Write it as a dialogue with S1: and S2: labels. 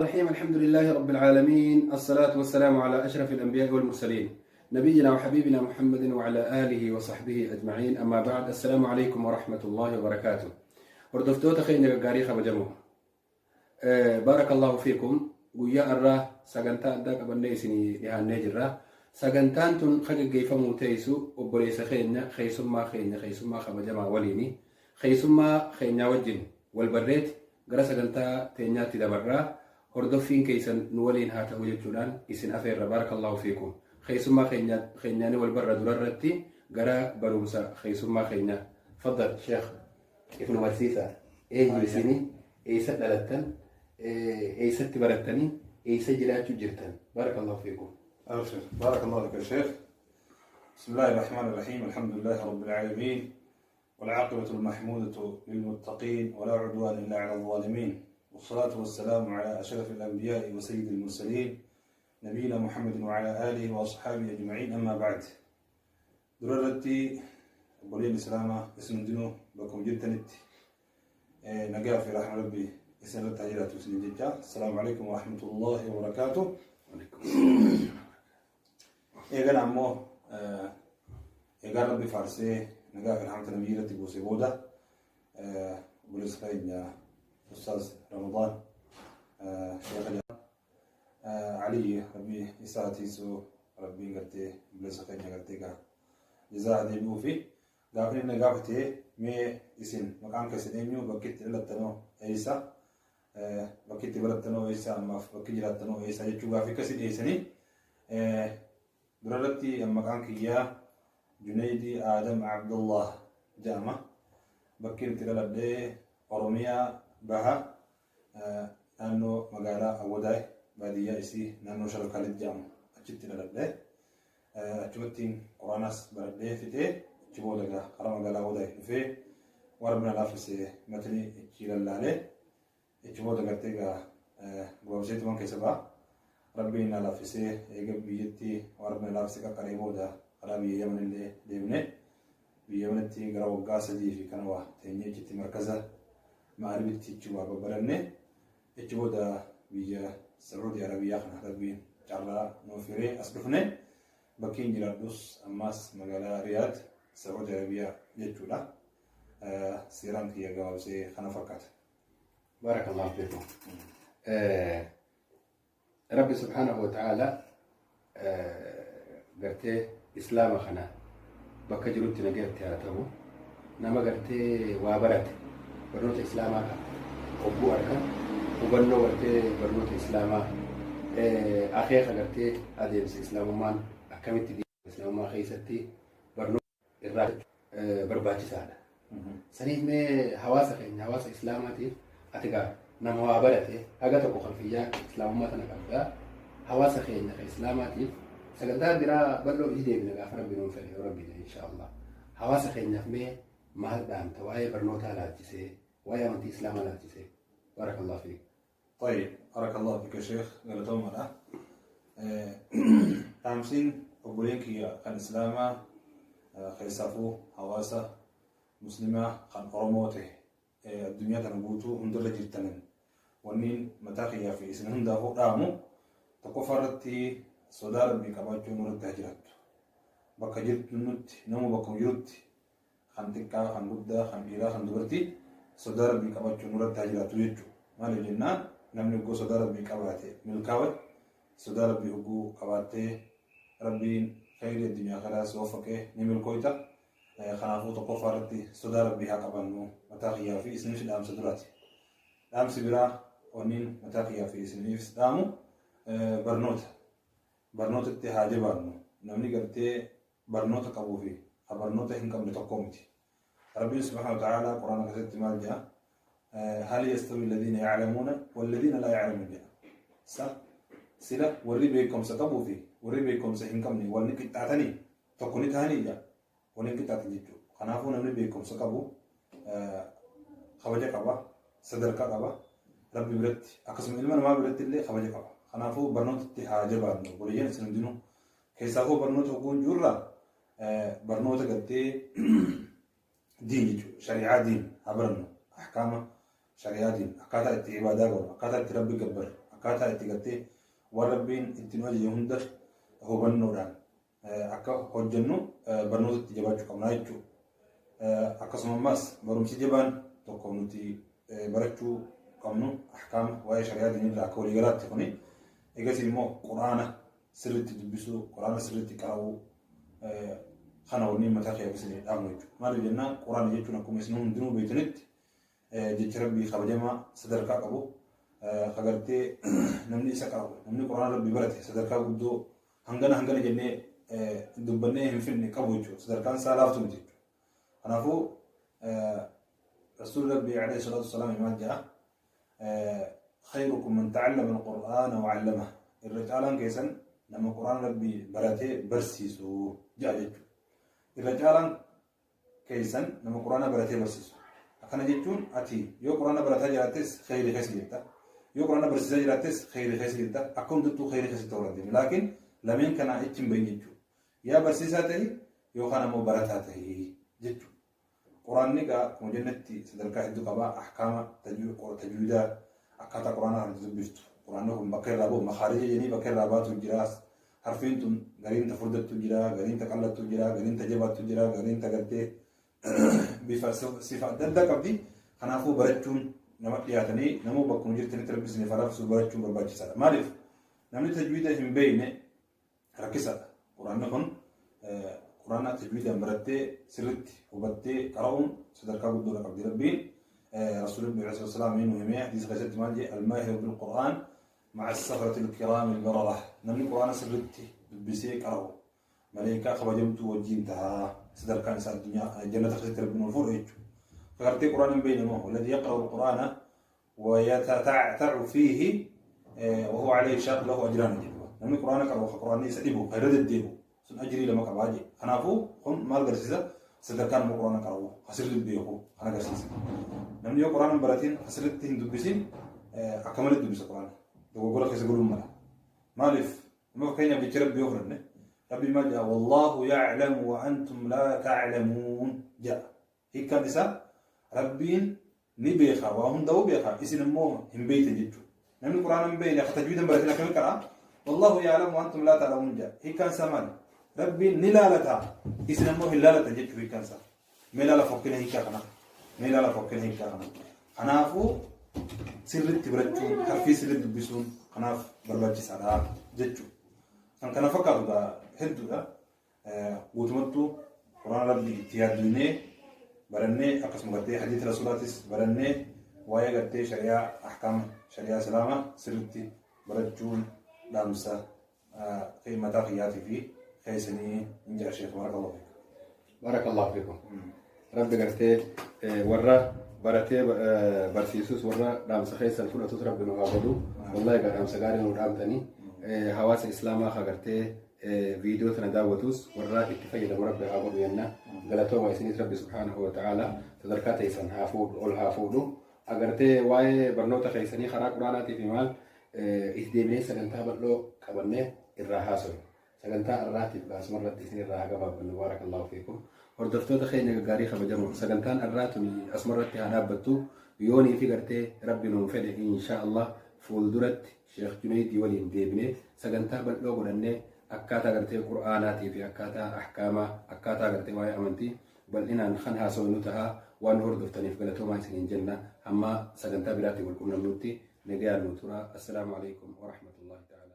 S1: الرحيم، الحمد لله رب العالمين، الصلاة والسلام على أشرف الأنبياء والمرسلين، نبينا وحبيبنا محمد وعلى آله وصحبه أجمعين. أما بعد، السلام عليكم ورحمة الله وبركاته. Hordoftoota keenya gaggaarii kabajamoo, بارك الله فيكم. Guyyaa irraa sagantaa addaa qabannee isinii dhiyaannee jirra. Sagantaan tun kan gaggeeffamuu teessu obboleessa keenya, keessummaa keenya, keessummaa kabajamaa waliini. Keessummaa keenyaa wajjin wal barreet gara sagantaa teenyaatti dabarraa. Hordoffiin keessan nu waliin haa ta'u jechuudhaan isin afeerra. بارك الله فيكم. Keessummaa keenyaani wal barra. Durarratti gara barumsa keessummaa keenyaa. تفضل sheekh, ifnu barsiisaa. Eenyu isinii? Eessa dhalattan? Eessatti barattanii? Eessa jiraachuu jirtan? بارك الله فيكم.
S2: أبشر، بارك الله فيك يا شيخ. بسم الله الرحمن الرحيم، الحمد لله رب العالمين، والعاقبة المحمودة للمتقين، ولا عدوان إلا على الظالمين، والصلاة والسلام على أشرف الأنبياء وسيد المرسلين، نبينا محمد وعلى آله وأصحابه أجمعين. أما بعد، durarratti obboleen islaamaa isin hundinuu bakkuma jirtanitti nagaa fi rahma rabbi isin irratti haa jiraatu isin jecha. السلام عليكم ورحمة الله وبركاته. Eegala ammoo eegaan rabbi faarsee nagaa fi rahmata nabiyyi irratti buuse booda, obboleessa keenya Ustaaz Ramadaan Sheekh Aliyyi, rabbi isaa tiisuu, rabbiin gartee obboleessa keenya gartee gaa jazaa deebi'uu fi gaafni inni gaafatee, mee isin maqaan keessan eenyu? Bakki itti dhalattanoo eessa? Bakki itti barattanoo eessa? Ammaaf bakki jiraattanoo eessa jechuu gaafii akkasii dhiyeessanii. Durarratti maqaan kiyyaa Junaydii Aadam Abdullah jedhama. Bakki itti dhaladhee Oromiyaa Baha, naannoo magaalaa Awwadaay, baadiyyaa isii naannoo Shalkaalit jedhamu achitti dhaladhee. Achumattiin quraanaas baradhee fixee, achi booda egaa karaa magaalaa Awwadaay dhufee waan rabbi na laaffise matni ichi lallaalee, achi booda gartee egaa gabaabseetumaan keessa ba'a. Rabbiin na laaffisee eega biyyatti waan rabbi na laaffise qaqqaree booda karaa biyya Yaman illee deemne. Biyya Yamanitti gara waggaa 3 fi kana waa teenyee achitti markaza Ma'aribitti achi waa babbaranne. Achi booda biyya Sacuudii Arabiyaa kana rabbiin carraa nuuf hiree as dhufne. Bakkiin jiraadhus ammaas magaalaa Riyaad, Sacuudii Arabiyaa jechuudha. Seeraan kiyya gabaabsee kana fakkaata.
S1: بارك الله فيكم. Rabbi سبحانه وتعالى gartee islaama kana bakka jirutti nagayatti haa ta'u. Nama gartee waa barate, barnoota islaamaa qaba hogguu arkan, hubannoo gartee barnoota islaamaa, akeeka gartee adeemsa islaamummaan akkamitti islaamummaa keessatti barnoota irraa barbaachisaadha. Saniif mee hawaasa keenya, hawaasa islaamaatiif, ati gaa nama waa barate, haga tokko kalfiyyaa islaamummaa tana qabdaa, hawaasa keenya ka islaamaatiif, sagantaa biraa bal'oo itti deebina gaafa rabbi nuun fedhe, yoo rabbi jedhe إن شاء الله. Hawaasa keenyaaf mee maal dhaamta waa'ee barnootaa laalchisee, waa'ee amantii islaamaa laalchisee? بارك الله فيك.
S2: طيب، بارك الله فيك يا شيخ، galatoommadha. Dhaamsiin obboleen kiyya kan islaamaa, keessaafuu hawaasa muslimaa kan Oromoo ta'e addunyaa tana guutuu hundarra jirtanin, wanniin mataa kiyyaa fi isin hundaafuu dhaamu, tokkoffaa irratti sodaa rabbii qabaachuu nurratti haa jiraattu. Bakka jirtu nutti nama bakka jirutti, kan xiqqaa, kan guddaa, kan dhiiraa, kan dubartii, sodaa rabbii qabaachuu nurratti haa jiraattu jechuudha. Maaliif jennaan, namni hogguu sodaa rabbii qabaate milkaa'e. Sodaa rabbii hogguu qabaattee rabbiin khayrii addunyaa karaa si waffaqee ni milkooyta. Kanaafuu tokkoffaa irratti sodaa rabbii haa qabannu, mataa kiyyaa fi isinis dhaamsa duraati. Dhaamsi biraa wanniin mataa kiyyaa fi isiniifis dhaamu barnoota. Barnootatti haa jabaannu. Namni gartee barnoota qabuu fi ka barnoota hin qabne tokko miti. Rabbiin سبحانه وتعالى quraana keessatti maal jedha? هل يستوي الذين يعلمون والذين لا يعلمون jedha. Sa sila warri beekumsa qabuu fi warri beekumsa hin qabne walni qixxaatanii tokko ni ta'anii jedha. Waliin qixxaatan jechuudha. Kanaafuu namni beekumsa qabu kabaja qaba, sadarkaa qaba. Rabbi biratti akkasuma ilma namaa biratti illee kabaja qaba. Kanaafuu barnootatti haa jabaannu obboleeyyan isin hundinuu. Keessaafuu barnoota hogguun jirra barnoota gartee diin jechuudha. Shari'aa diin haa barannu. Ahkaama shari'aa diin, akkaataa itti ibaadaa goonu, akkaataa itti rabbi gabbarru, Akkaataa itti gartee waan Rabbiin itti nu ajaje hunda hubannoodhaan akka hojjennu barnootatti jabaachuu qabna jechuudha. Akkasuma ammas barumsi jabaan tokko nuti barachuu qabnu ahkaama waa'ee shari'aa diinirraa akka waliigalaatti kuni egasii immoo Qur'aana sirriitti dubbisuu, Qur'aana sirriitti qara'uu kana wanni mataa kee isin dhaabnu jechuudha. Maaliif jennaan Qur'aana jechuun akkuma isin hundinuu beektanitti jecha Rabbii kabajamaa sadarkaa qabu agartee namni isa qara'u, namni Qur'aana Rabbii barate sadarkaa guddoo hangana hangana jennee dubbannee hin finne qabu jechuudha. Sadarkaan isaa laaftu miti jechuudha. Kanaafuu Rasuulli Rabbii alayhi salaatu wasalaam maal jedha? Khayrukum man ta'allama al-Qur'aana wa 'allamahu. Irra caalaan keessan nama Qur'aana Rabbii baratee barsiisu jedha jechuudha. Irra caalaan keessan nama Qur'aana baratee barsiisu. Akkana jechuun ati yoo Qur'aana barataa jiraattes khayrii keessa jirta. Yoo Qur'aana barsiisaa jiraattes khayrii keessa jirta. Akka hundattuu khayrii keessatti ta'uu dandeenya. Laakiin lameen kanaa achi hin bahin jechuudha. Yaa barsiisaa tahi yookaan ammoo barataa tahi jechuudha. Qur'aanni egaa akkuma jennetti sadarkaa hedduu qaba. Ahkaama tajwiidaa akkaataa Qur'aanaa kan itti dubbiftu. Qur'aanni kun bakka irraa ba'u makaarija jedhanii bakka irraa baatu jira. Harfiin tun gariin ta furdattu jira, gariin ta qallattu jira, gariin ta jabaattu jira, gariin ta gartee bifa sifa adda addaa qabdi. Kanaafuu barachuun nama dhiyaatanii namuu bakkuma jirtanitti Rabbi isiniif haa laaffisu barachuun barbaachisaadha. Maaliif namni tajwiida hin beekne rakkisaadha. Qur'aanni kun Qur'aana tajwiidaan barattee sirriitti hubattee qara'uun sadarkaa guddoodha qabdi. Rabbiin Rasuulli Rabbi alayhi salaam nu himee hadiisa keessatti maal jedhe? Almaahiru bil Qur'aan ma'a safarati al-kiraami al-barara. Namni Qur'aana sirriitti dubbisee qara'u maleekaa kabajamtuu wajjin ta'a. Sadarkaan isaa addunyaa jannata keessatti Rabbiin ol fuudha jechuudha. Gartee Qur'aana hin beekne immoo walladhi yaqra'u al-Qur'aana ويتتعتع فيه وهو عليه شاق له أجران jedhu. Namni Qur'aana qabu ka Qur'aanni isa dhibu ka irra deddeebu sun ajrii lama qabaa jedhe. Kanaafuu kun maal agarsiisa? Sadarkaa nama Qur'aana qara'u ka sirriitti beeku kan agarsiisa. Namni yoo Qur'aana hin baratin ka sirriitti hin dubbisin akka malee dubbisa Qur'aana. Dogoggora keessa galuun mala. Maaliif? Amma fakkeenyaaf jecha Rabbi yoo fudhanne Rabbi maal jedha? Wallaahu ya'lamu wa antum laa ta'lamuun jedha. Hiikkaan isaa Rabbiin ni beeka, waa hundaa'uu beeka, isin immoo hin beektan jechuudha. Namni Qur'aana hin beekne akka tajwiida hin baratin akkamitti qara'a? Wallaahu ya'lamu wa antum laa ta'lamuun jedha. Hiikkaan isaa maali? Rabbiin ni laalata, isin ammoo hin laalatan jechuudha hiikkaan isaa. Mee laala fokkina hiikkaa kana. Mee laala fokkina hiikkaa kana. Kanaafuu sirriitti barachuun, harfii sirriitti dubbisuun kanaaf barbaachisaadha jechuudha. Kan kana fakkaatu egaa hedduudha. Guutumattuu Qur'aana Rabbii itti yaadduunee barannee akkasuma gartee hadiisa Rasuulaatis barannee waa'ee gartee shari'aa ahkaama shari'aa Islaamaa sirriitti barachuun dhaamsa mataa kiyyaatii fi keessanii hin jira sheekh barakallahu fiik.
S1: Barakallahu fiikum. Rabbi gartee warra baratee barsiisus warra dhaamsa keessan fudhatus Rabbi nu haa godhu. Wallahi egaa dhaamsa gaarii nu dhaamtanii hawaasa Islaamaa haa gartee viidiyoo tana daawwatus warra itti fayyadamu Rabbi haa godhu jenna. Galatooma isinis Rabbi subhaanahu wa ta'ala sadarkaa teessan haa fuudhu ol haa fuudhu. Agartee waa'ee barnoota keessanii karaa Quraanaatii fi maal itti deebinee sagantaa bal'oo qabannee irraa haasofna. Sagantaa arraatiif asuma irratti isin irraa haa gabaabbannu. Baarakallaahu fiikum. Hordoftoota keenya gaggaarii kabajamoo sagantaan arraa tuni asuma irratti haa dhaabbattu. Yoonii fi gartee Rabbi nuun fedhe inshaa Allah fuulduratti Sheekh Juneeydii waliin deebinee sagantaa bal'oo godhannee akkaataa gartee Qur'aanaatii fi akkaataa ahkaamaa akkaataa gartee waa'ee amantii bal'inaan kan haasawnu taha. Waan nu hordoftaniif galatoomaa isiniin jenna. Hamma sagantaa biraatti wal qunnamnutti nagayaan nu tura. Assalaamu alaikum wa rahmatullahi ta'ala.